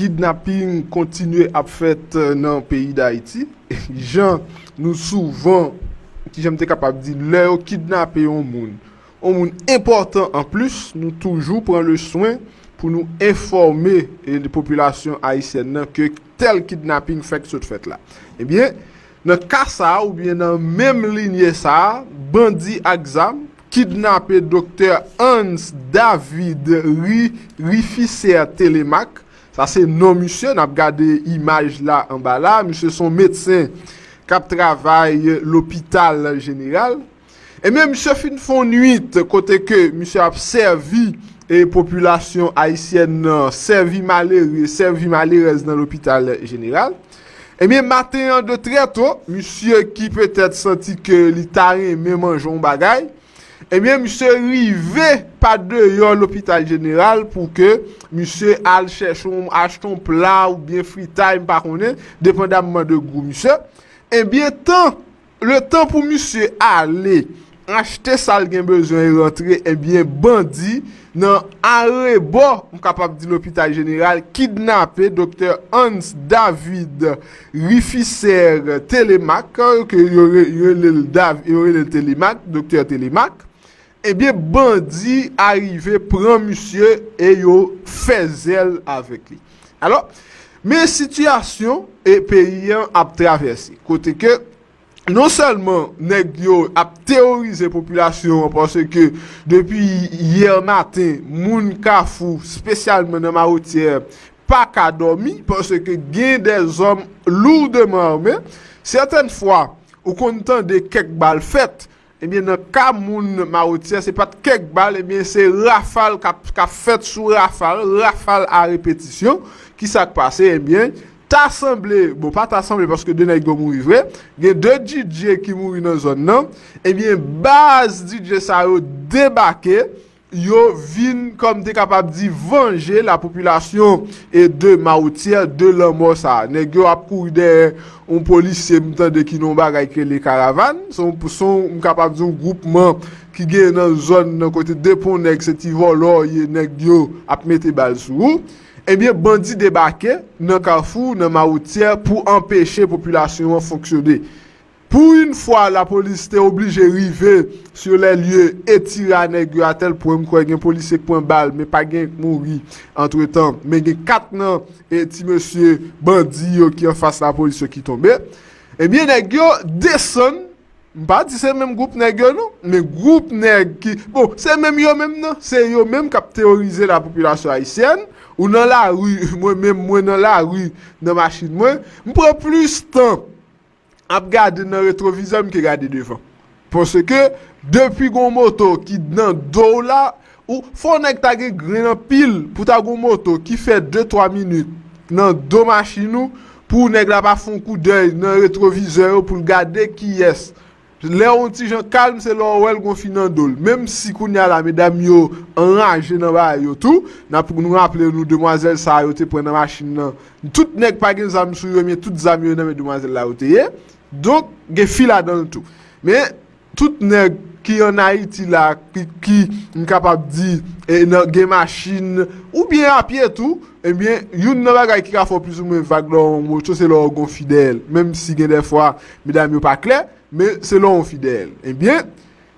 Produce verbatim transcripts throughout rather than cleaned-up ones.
Kidnaping kontinye ap fèt nan peyi Dayiti. Jan nou souvan, kijan m te kapab di, lè yo kidnape yon moun, yon moun enpòtan an plis, nou toujou pran le swen pou nou enfòme, e, popilasyon ayisyèn nan ke tèl kidnaping fèk sot fèt la. Ebyen, nan ka sa a, oubyen nan menm linye sa a, bandi ak zam kidnape Doktè Hans David Ri-, Rifiser Telemaque. Sa se non misye, n ap gade imaj la anba la. Misye se yon medsen k ap travay lopital jeneral. Ebyen, misye fin fè yon nwit kote ke misye ap sèvi, e, popilasyon ayisyèn nan, sèvi malere, sèvi malerèz nan lopital jeneral. Ebyen, maten an de trè to, misye ki petèt santi ke li ta renmen manje yon bagay, ebyen, misye rive pa deyò lopital jeneral pou ke misye al chèche yon, achte yon pla oubyen fritay, m pa konnen, depandamman de gou misye. Ebyen, tan, letan pou misye ale achte sa l gen bezwen e rantre, ebyen, bandi nan arebò, m kapab di, lopital jeneral, kidnape Doktè Hans David Rifiser Telemaque, ke yo re-, yo rele l Dav-, yo rele l Telemaque, Doktè Telemaque. Ebyen, bandi arive pran misye e yo fè zèl avèk li. Alò, men sitiyasyon e peyi an ap travèse, kote ke non sèlman nèg yo ap teworize popilasyon an, paske depi yè maten, moun Kafou, espesyalman nan Mawotyè, pa ka dòmi, paske gen dèzòm lourdement armés. Sètèn fwa, ou konn tande kèk bal fèt, ebyen, nan ka moun Mawotyè, se pa t kèk bal, ebyen, se rafal k ap, k ap fèt sou rafal, rafal a repetisyon. Kisa k pase? Ebyen, ta sanble, bon, pa ta sanble, paske de nèg yo mouri vre, gen de D J ki mouri nan zòn nan, ebyen, baz D J sa yo debake, yo vin, kòm te kapab di, vanje la popilasyon e de Mawotyè de lanmò sa a. Nèg yo ap kouri dèyè yon polisye, m tande, ki nan yon bagay ki rele Karavàn. Se yon, se yon, m kapab di, yon gwoupman ki gen nan zòn nan kote depi yon nèg se ti vòlò w ye, nèg yo ap mete bal sou ou. Ebyen, bandi debake nan Kafou, nan Mawotyè, pou anpeche popilasyon an fonksyone. Pou yon fwa, lapolis te oblije rive sur les lieux e tire a nèg yo, a tèl pwen m kwè gen polisye k pran bal, men pa gen k mouri antretan. Men gen kat nan, e, ti mesye bandi yo ki anfas lapolis yo ki tonbe. Ebyen, nèg yo desann, m pa di se menm gwoup nèg yo non, men gwoup nèg ki, bon, se menm yo menm nan, se yo menm k ap teworize lapopilasyon ayisyèn. Ou nan lari, mwen menm, mwen nan lari, nan machin mwen, m pran plis tan ap gade nan retwovizè m ke gade devan. Paske depi gon moto ki nan do w la, ou fò nèg ta gen grenn anpil pou ta gon moto ki fè de twa minit nan do machin ou, pou nèg la pa fè yon koudèy nan retwovizè yo pou l gade kiyès. Lè yon ti jan kalm, se lè w wè l gon fi nan do l. Menm si kounye a la, medam yo anraje nan bagay yo tou, n ap, nou raple nou demwazèl sa yo te pran nan machin nan. Tout nèg pa gen zam sou yo, men tout zam yo nan men demwazèl la yo te ye. Donk, gen fi ladan l tou. Men, tout nèg ki ann Ayiti la, ki, ki, m kapab di, e, nan, gen machin, oubyen a pye tou, ebyen, youn nan bagay ki ka fè w plizoumwen vag lè w yon moto, se lè w gon fi dèyè l. Menm si gen dèfwa, medam yo pa klè, men se lè w yon fi dèyè l. Ebyen,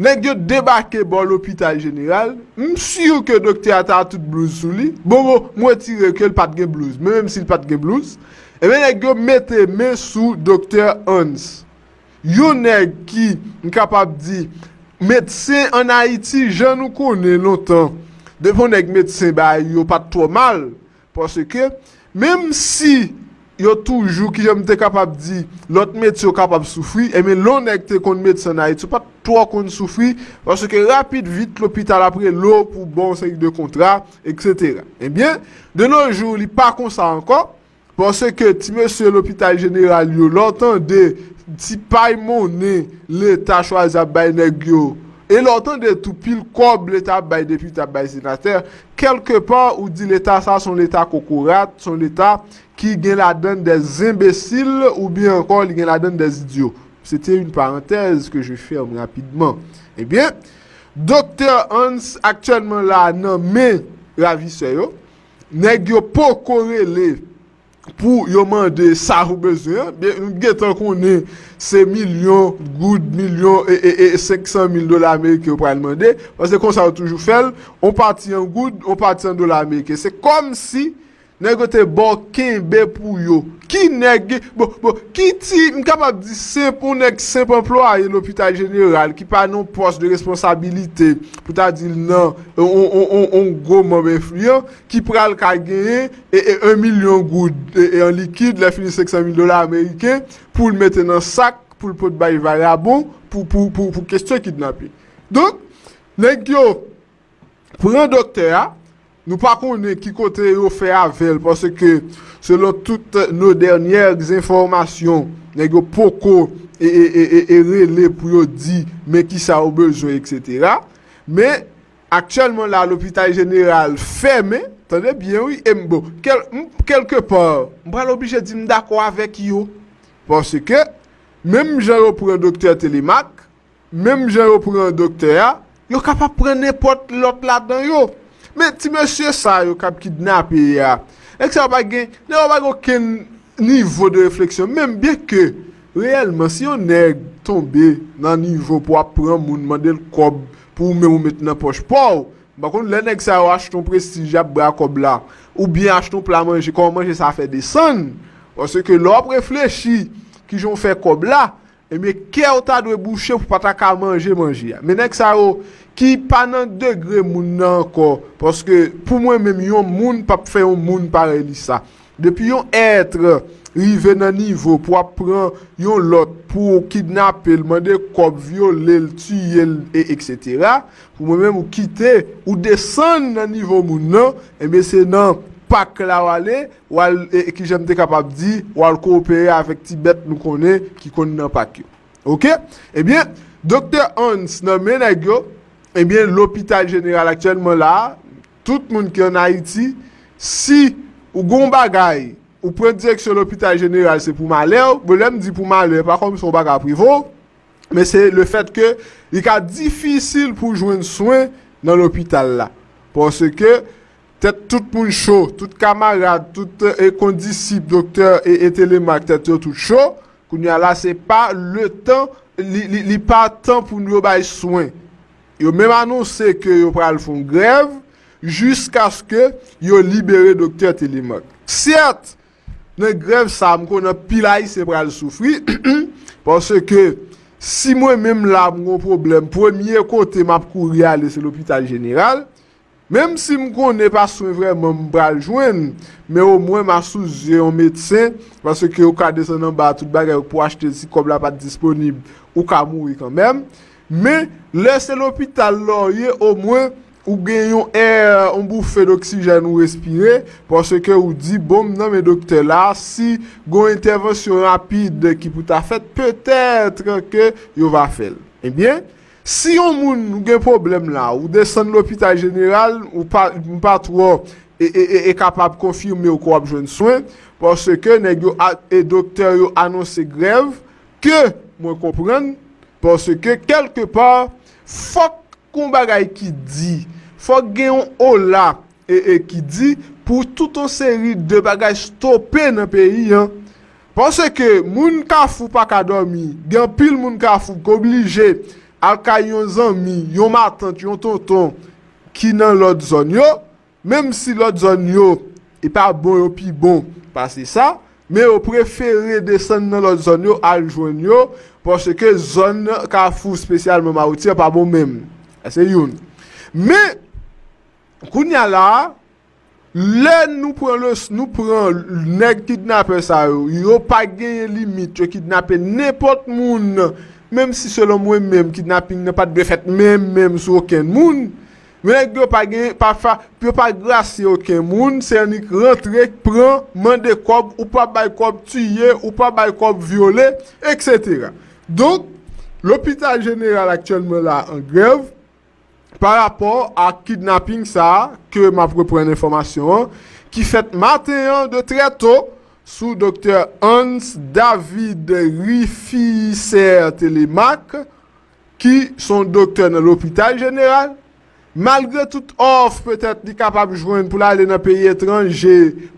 nèg yo debake bò lopital jeneral, m si ke doktè a ta tout blouz sou li. Bon, bon, m retire ke l pa t gen blouz, men menm si l pa t gen blouz, ebyen, nèg yo mete men sou doktè Hans. Yon nèg ki, m kapab di, medsen ann Ayiti, jan nou konnen lontan, depi yon nèg medsen, bagay yo pa t twò mal, paske menm si yo toujou, kijan m te kapab di, lòt metye yo kapab soufri, ebyen, lè yon nèg te konn medsen ann Ayiti, yo pa t twò konn soufri, paske rapid vit, lopital ap rele w pou ba w yon seri de kontra, etsetera. Ebyen, de nos jours, li pa konsa ankò, paske ti mesye lopital jeneral yo, lè w tande ti pay monnen Leta chwazi ap bay nèg yo, e lè w tande tou pil kòb Leta ap bay depite, ap bay senatè, kèlkepa ou di Leta sa se yon Leta kokorat, se yon Leta ki gen ladan de zenbesil oubyen ankò li gen ladan de zidyo. C'était une parenthèse que je ferme rapidement. Ebyen, doktè Hans aktyèlman la nan men ravisè yo. Nèg yo poko rele pou yo mande sa ou bezwen an. Byen, nou gentan konnen se milyon goud, milyon e, e, e senk san mil dola ameriken yo pral mande, paske konsa yo toujou fè l, on pati an goud, on pati an dola ameriken. Se kòmsi nèg yo te ba w kenbe pou yo. Ki nèg, bon, bon, ki ti, m kapab di senp, on nèg senp anplwaye lopital jeneral ki pa nan pòs de responsabilite, pou ta di l nan on, on, on, on gwo manm enfliyan, ki pral ka genyen e, e, en milyon goud e, e, an likid, lè fini senk san mil dola ameriken, pou l mete nan sak, pou l pot bay vagabon, pou, pou, pou, pou kesyon kidnape. Donk, nèg yo pran doktè a, nou pa konnen ki kote yo fè avè l, paske selon tout nos dernières informations, nèg yo poko e, e, e, e, e rele pou yo di men kisa yo bezwen, etsetera. Men, aktyèlman la, lopital jeneral fèmen, tande byen wi, e m, bon, kèl, m, kèlke pa, m pral oblije di m dakò avèk yo. Paske, menm jan yo pran doktè Telemaque, menm jan yo pran doktè a, yo kapab pran nenpòt lòt ladan yo. Men ti mesye sa yo k ap kidnape a, nèg sa yo pa gen, nèg yo pa gen okenn nivo de refleksyon. Menm byen ke, reyèlman, si yon nèg tonbe nan nivo pou ap pran moun, mande l kòb pou ou menm ou met nan pòch pa w, m pa konn lè nèg sa yo achte yon prestij, y ap ba kòb la, oubyen achte yon pla manje, kòman manje sa fè desann. Paske lè w ap reflechi kijan w fè kòb la, ebyen, kè w ta dwe bouche pou w pa ta ka manje manje a. Men nèg sa yo ki pa nan degre moun nan ankò, paske pou mwen menm, yon moun p ap fè yon moun parèy li sa. Depi yon èt rive nan nivo pou ap pran yon lòt, pou w kidnape l, mande kòb, vyole l, tiye l, e, etsetera, pou mwen menm, ou kite, ou desann nan nivo moun nan, ebyen, se nan pak la w ale, w al, e, e, kijan m te kapab di, w al koopere avèk ti bèt nou konnen ki konn nan pak yo. Oke? Ebyen, doktè Hans nan men nèg yo, ebyen, lopital jeneral aktyèlman la a, tout moun ki ann Ayiti, si ou gon bagay, ou pran direksyon lopital jeneral, se pou malè w. Bon, lè m di pou malè, pa kòmsi yon bagay prive w, men se le fèt ke li ka difisil pou jwenn swen nan lopital la. Paske tèt tout moun cho, tout kamarad, tout, e, kondisip doktè e, e Telemaque, tèt yo tout cho. Kounye a la, se pa le tan, li, li, li pa tan pou yo bay swen. Yo menm anonse ke yo pral fè yon grèv jiskaske yo libere doktè Telemaque. Sèt, nan grèv sa, m konnen anpil Ayisyen pral soufri, paske si mwen menm la, m gon pwoblèm, premye kote m ap kouri ale, se lopital jeneral. Menm si m konnen pa swen vrèman m pral jwenn, men omwen m a sou zye yon medsen, paske ou ka desann anba a tout bagay pou achte, si kòb la pa t disponib, ou ka mouri kanmenm. Men, lè se lopital la w ye, omwen, ou gen yon è, yon boufe doksijèn ou respire, paske ou di, bon, m nan men doktè la, si gon entèvansyon rapid ki pou ta fèt, petèt ke yo va fè l. Ebyen, si yon moun ou gen pwoblèm la, ou desann lopital jeneral, ou pa, m pa twò e, e, e, e kapab konfime w ke w ap jwenn swen, paske nèg yo a, e doktè yo anonse grèv, ke mwen konprann, paske kèlke pa, fòk gon bagay ki di, fòk gen yon ola, e, e ki di, pou tout yon seri de bagay stope nan peyi an. Paske moun Kafou pa ka dòmi, gen anpil moun Kafou k oblije al kay yon zanmi, yon matant, yon tonton ki nan lòt zòn yo, menm si lòt zòn yo, e pa bon, yo pi bon pase sa, men yo prefere desann nan lòt zòn yo, al jwenn yo, paske zòn Kafou, espesyalman Mawoti an, pa bon menm. Sa se youn. Men, kounye a la a, lè nou pran le, nou pran nèg kidnapè sa yo, yo pa genyen limit, yo kidnape nenpòt moun, menm si selon mwen menm, kidnaping nan pa t dwe fèt menm, menm sou okenn moun. Men nèg yo pa gen, pa fa, yo pa grasye okenn moun, se annik rantre, pran, mande kòb, ou pa bay kòb, tiye, ou pa bay kòb, vyole, etsetera. Donk, lopital jeneral aktyèlman la an grèv, pa rapò ak kidnaping sa a ke m ap reprann enfòmasyon an, ki fèt maten an de trè to sou doktè Hans David Rifficer Telemaque, ki se yon doktè nan lopital jeneral, Malgre tout òf petèt li kapab jwenn pou l ale nan peyi etranje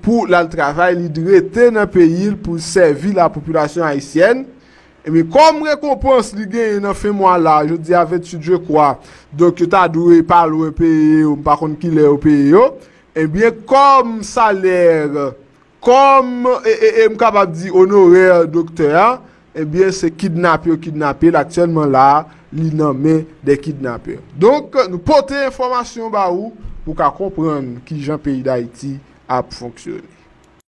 pou l al travay, li rete nan peyi l pou l sèvi lapopilasyon ayisyèn. Ebyen, kòm rekonpans li genyen nan fen mwa la, jodi a venntuit je kwa, donk yo ta dwe pa lwen peye yo, m pa konn kilè yo peye yo. Ebyen, kòm salè, kòm, e, e, e, m kapab di onorè doktè a, ebyen, se kidnape yo kidnape l aktyèlman la, li nan men de kidnapè. Donk, nou pote enfòmasyon ba ou, pou w ka konprann kijan peyi Dayiti ap fonksyone.